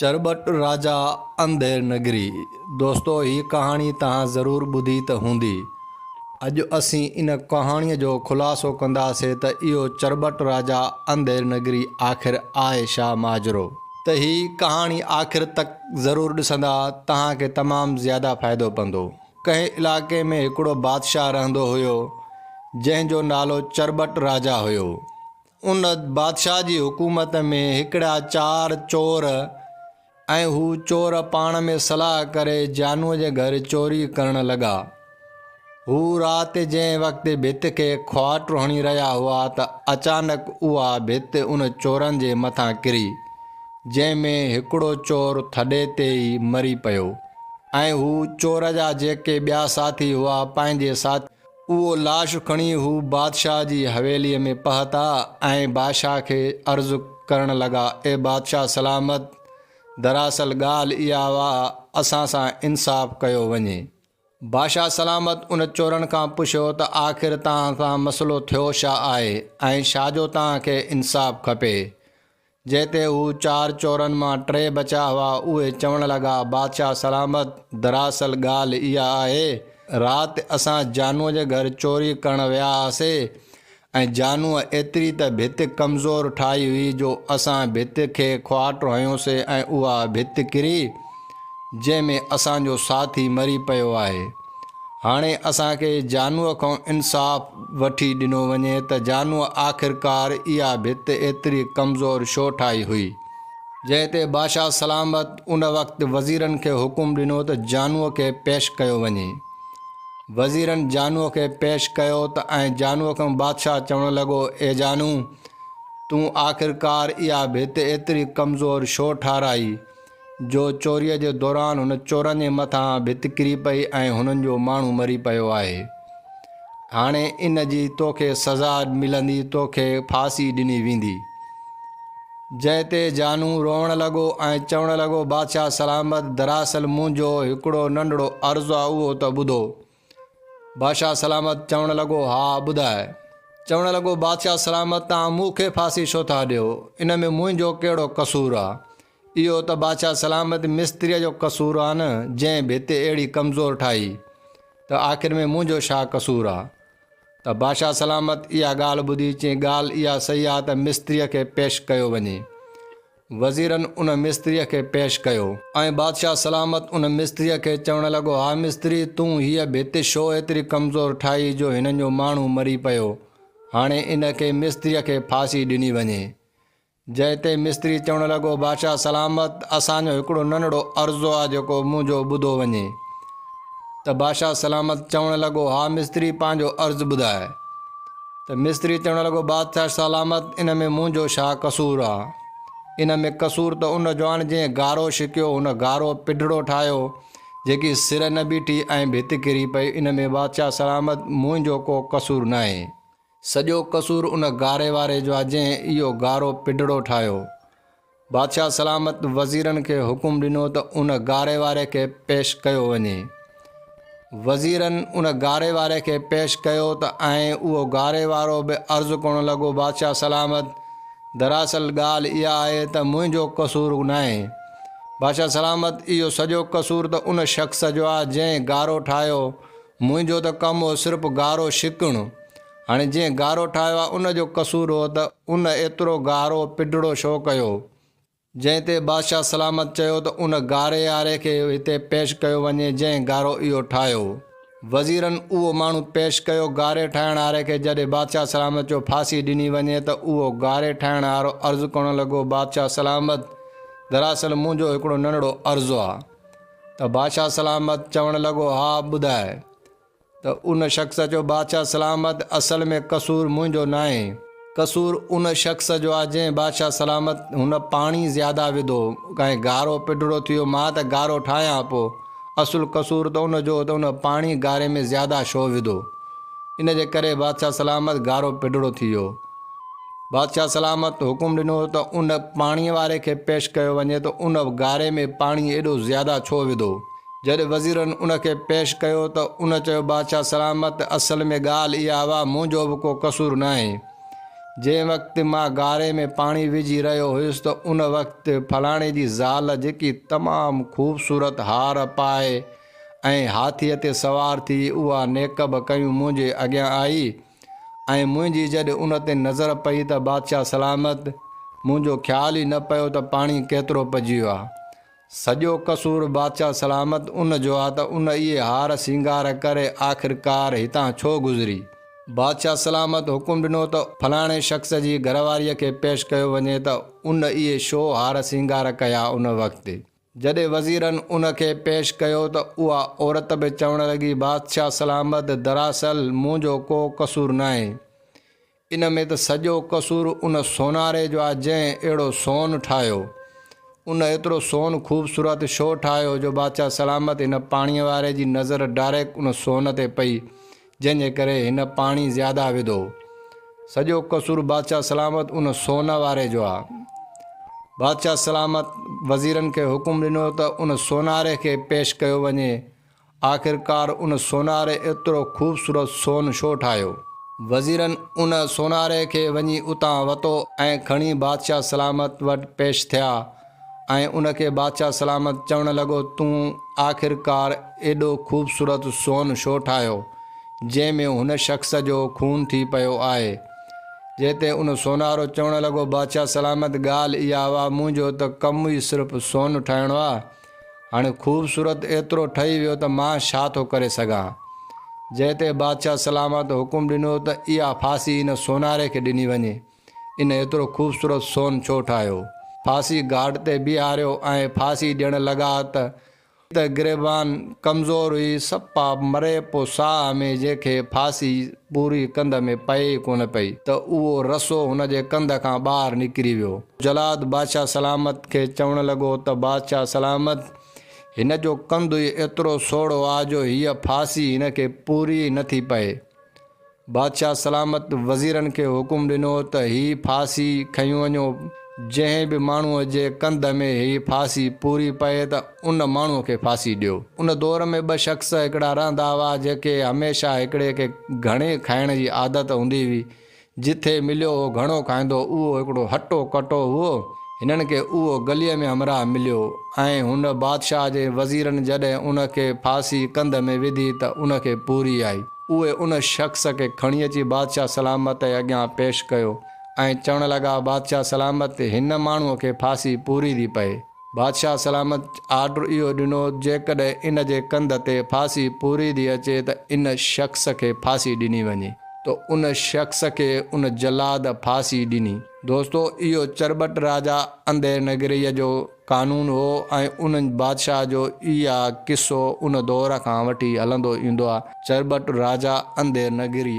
چرٻٽ راجا انڌير نگري. دوستو هي ڪهاڻي توهان ضرور ٻڌي ته هوندي. اڄ اسين ان ڪهاڻي جو خلاصو ڪنداسي ته اهو چرٻٽ راجا انڌير نگري آخر آهي شا ماجرو. ته هي ڪهاڻي آخر تڪ ضرور ڏسندا توهان کي تمام زياده فائدو پوندو. ڪنهن علائقي ۾ هڪڙو بادشاهه رهندو هيو جنهن جو نالو چرٻٽ راجا هيو. ان بادشاهه جي حڪومت ۾ هڪڙا چار چور ۽ هو چور پاڻ ۾ صلاح ڪري جانوء جي گهر چوري ڪرڻ لڳا. هو رات جنهن وقت ڀت کي کواٽ هڻي رهيا هئا ته اچانڪ اها ڀت ان چورن جي مٿان ڪري، جنهن ۾ هڪڙو چور ٿڏي تي ئي مري پيو ۽ هو چور جا جيڪي ٻيا ساٿي هئا پنهنجي ساٿي اهو لاش کڻي هو بادشاهه جي حويليء ۾ پهتا ۽ بادشاهه کي عرض ڪرڻ لڳا، اي بادشاهه سلامت! دراصل ڳالهه اها هئا، اسان سان انصاف ڪيو وڃي. بادشاهه سلامت ان چورن کان پڇيو ته آخر توهان سان مسئلو ٿيو ڇا آهي ۽ ڇا جو توهان کي انصاف کپي؟ جنهن تي هو چار چورن مان ٽي بچيا هئا، اهي چوڻ لڳا، بادشاهه سلامت، دراصل ڳالهه اها آهي، رات اسان جانوء جي گهر چوري ڪرڻ ويا هئاسي ۽ جانوء ايتري ته ڀت ڪمزور ٺاهي هئي جو اسان ڀت کي کواٽ هنيوسي ۽ اها ڀت ڪري، جنهن ۾ اسان جو ساٿي مري پيو آهي. هاڻي اسان کي جانوء کان انصاف وٺي ڏنو وڃي ته جانوء آخرڪار اها ڀت ايتري ڪمزور ڇو ٺاهي هئي؟ جنهن تي بادشاهه سلامت ان وقت وزيرن کي حڪم ڏنو ته جانوء کي پيش ڪيو وڃي. وزيرن جانوء کي پيش ڪيو ته ۽ جانوء کان بادشاهه چوڻ لڳو، اي جانو! تون آخرڪار اها ڀت ايتري ڪمزور ڇو ٺاهرائي؟ جو چوريء جي دوران هن چورن جي مٿان ڀت ڪري پئي ۽ هنن جو ماڻهو مري پيو آهي. هاڻي ان جي توکي سزا ملندي، توکي ڦاسي ڏني ويندي. جنهن تي جانو روئڻ لڳو ۽ چوڻ لڳو، بادشاهه سلامت، دراصل منهنجو هڪڙو ننڍڙو عرض آ، اهو ته ٻڌو. بادشاهه سلامت چوڻ لڳو، ها ٻڌاء. چوڻ لڳو، بادشاهه سلامت، توهان مون کي ڦاسي ڇو ٿا ڏيو؟ ان ۾ منهنجو ڪهڙو قصور آ؟ اهو ته بادشاهه سلامت مستريء جو قصور آ نه، جنهن ڀت اهڙي ڪمزور ٺاهي، ته آخر ۾ منهنجو ڇا قصور آ؟ ته بادشاهه سلامت اها ڳالهه ٻڌي چيائين، ڳالهه اها صحيح آ ته مستريء کي پيش ڪيو وڃي. وزيرن ان مستريء کي پيش ڪيو. ۽ بادشاهه سلامت ان مستريء کي چوڻ لڳو، ها مستري، تون هيء ڀت ڇو ايتري ڪمزور ٺاهي جو هنن جو ماڻهو مري پيو؟ هاڻي ان کي مستريء کي ڦاسي ڏني وڃي. جنهن تي مستري چوڻ لڳو، بادشاهه سلامت، اسان جو هڪڙو ننڍڙو عرض آ جيڪو منهنجو ٻڌو وڃي. ته بادشاهه سلامت چوڻ لڳو، ها مستري پنهنجو عرض ٻڌاء. ته مستري چوڻ لڳو، بادشاهه سلامت، ان ۾ منهنجو ڇا قصور آ؟ ان ۾ قصور ته ان جو آ نه جنهن گارو ڇڪيو، هن گارو پڍڙو ٺاهيو، جيڪي سر نه بيٺي ۽ ڀت ڪري پئي، ان ۾ بادشاهه سلامت منهنجو ڪو قصور ناهي. سڄو قصور ان گاري واري جو آ جنهن اهو گارو پڊڙو ٺاهيو. بادشاهه سلامت وزيرن کي حڪم ڏنو ته ان گاري واري کي پيش ڪيو وڃي. وزيرن ان گاري واري کي پيش ڪيو ته ۽ اهو گاري وارو به عرض ڪرڻ لڳو بادشاهه سلامت دراصل ڳالهه اها آهي ته منهنجو قصور ناهي. بادشاهه سلامت اهو سڄو قصور ته ان شخص جو آ جنهن گارو ٺاهيو. منهنجو ته ڪم هو صرف گارو ڇڪڻ. هاڻي جنهن گارو ٺاهيو آهي ان جو قصور هو ته ان ايترو گارو پڊڙو ڇو ڪيو؟ جنهن تي بادشاهه سلامت چيو ته ان گاري واري کي هتي پيش ڪيو وڃي جنهن گارو اهو ٺاهيو. وزيرن اهو ماڻهو پيش ڪيو گاري ٺاهڻ واري کي جڏهن بادشاهه سلامت چيو ڦاسي ڏني وڃي ته اهو گاري ٺاهڻ وارو عرض ڪرڻ لڳو بادشاهه سلامت دراصل منهنجو هڪڙو ننڍڙو عرض آ. ته بادشاهه سلامت چوڻ لڳو، ها ٻڌاء. ته ان شخص چيو، بادشاهه سلامت اصل ۾ قصور منهنجو ناهي، قصور ان شخص جو آهي جنهن بادشاهه سلامت هن پاڻي زياده وڌو ۽ گارو پڍڙو ٿي ويو، مان ته گارو ٺاهيان پو، اصل قصور ته ان جو هو ته ان پاڻي گاري ۾ زياده ڇو وڌو، ان جي ڪري بادشاهه سلامت گارو پڍڙو ٿي ويو. بادشاهه سلامت حڪم ڏنو ته ان پاڻيء واري کي پيش ڪيو وڃي ته ان گاري ۾ پاڻي ايڏو زياده ڇو وڌو؟ جڏهن وزيرن ان کي پيش ڪيو ته ان چيو بادشاهه سلامت اصل ۾ ڳالهه اها هئا منهنجو به ڪو قصور ناهي. جنهن وقت مان گاري ۾ پاڻي وجهي رهيو هيس ته ان وقت فلاڻي جي زال جيڪي تمام خوبصورت هار پائي ۽ هاٿيء تي سوار ٿي اها نيڪب ڪيون منهنجي اڳيان آئي ۽ منهنجي جڏهن ان تي نظر پئي ته بادشاهه سلامت منهنجو خيال ئي نه پيو ته پاڻي ڪيترو پئجي ويو آهي. سڄو قصور بادشاهه سلامت ان جو آ ته ان اهي هار سينگار ڪري آخرڪار هتان ڇو گذري. بادشاهه سلامت حڪم ڏنو ته فلاڻي شخص جي گهرواريء کي پيش ڪيو وڃي ته ان اهي شو هار سينگار ڪيا ان وقت جڏهن وزيرن ان کي پيش ڪيو ته اها عورت به چوڻ لڳي بادشاهه سلامت دراصل منهنجو ڪو قصور ناهي ان ۾ ته سڄو قصور ان سوناري جو آ جنهن اهڙو سون ٺاهيو. ان ايترو سون خوبصورت شو ٺاهيو جو بادشاهه سلامت هن پاڻيء واري جي نظر ڊائريڪٽ ان سون تي پئي جنهن جي ڪري هن پاڻي زياده وڌو. سڄو قصور بادشاهه سلامت ان سون واري جو آ. بادشاهه سلامت وزيرن کي حڪم ڏنو ته ان سوناري کي پيش ڪيو وڃي. آخرڪار ان سوناري ايترو خوبصورت سون ڇو ٺاهيو؟ وزيرن ان سوناري کي وڃي اتان وتو ۽ کڻي بادشاهه سلامت وٽ پيش ٿيا ۽ ان کي بادشاهه سلامت چوڻ لڳو تون آخرڪار ايڏو خوبصورت سون ڇو ٺاهيو جنهن ۾ هن شخص جو خون ٿي پيو آهي؟ جنهن تي ان سونارو چوڻ لڳو بادشاهه سلامت ڳالهه اها آ منهنجو ته ڪم ئي صرف سون ٺاهڻو آ هاڻي خوبصورت ايترو ٺهي ويو ته مان ڇا ٿو ڪري سگهان؟ جنهن تي بادشاهه سلامت حڪم ڏنو ته اها ڦاسي ان سوناري کي ڏني وڃي، ان ايترو خوبصورت سون ڇو ٺاهيو؟ ڦاسي گهاٽ تي بيهاريو ۽ ڦاسي ڏيڻ لڳا ته ته گريبان ڪمزور هئي، سپا مري پو ساهه ۾ جنهن کي ڦاسي پوري ڪنڌ ۾ پئي ئي ڪونه پئي ته اهو رسو هن جي ڪنڌ کان ٻاهر نڪري ويو. جلاد بادشاهه سلامت کي چوڻ لڳو ته بادشاهه سلامت! هن جو ڪنڌ ئي ايترو سوڙهو آ جو هيء ڦاسي هن کي پوري ئي نه ٿي پئي. بادشاهه سلامت وزيرن کي حڪم ڏنو ته هي ڦاسي کنيون وڃو، جنهن به ماڻهوء جي ڪنڌ ۾ هي ڦاسي پوري پئي ته ان ماڻهوء کي ڦاسي ڏيو. ان دور ۾ ٻه شخص هڪڙا رهندا هئا، جيڪي هميشه هڪڙي کي گهڻي کائڻ جي عادت هوندي هئي. جٿي مليو هو گهڻو کائيندو اهو هڪڙو هٽو ڪٽو هئو. هنن کي اهو گليء ۾ همراهه مليو ۽ هن بادشاهه جي وزيرن جڏهن ان کي ڦاسي ڪنڌ ۾ وڌي ته ان کي پوري آئي. اهي ان شخص کي کڻي اچي بادشاهه سلامت جي اڳيان پيش ڪيو ۽ چوڻ لڳا بادشاهه سلامت هن ماڻهوء کي ڦاسي پوري ٿي پئي. بادشاهه سلامت آرڊر اهو ڏنو جيڪڏهن ان جي ڪنڌ تي ڦاسي پوري ٿي اچي ته ان شخص کي ڦاسي ڏني وڃي ته ان شخص کي ان جلاد ڦاسي ڏني. دوستو اهو چرٻٽ راجا انڌير نگريء جو قانون هو ۽ ان بادشاهه جو اها قصو ان دور کان وٺي هلندو ايندو آ چرٻٽ راجا انڌير نگري.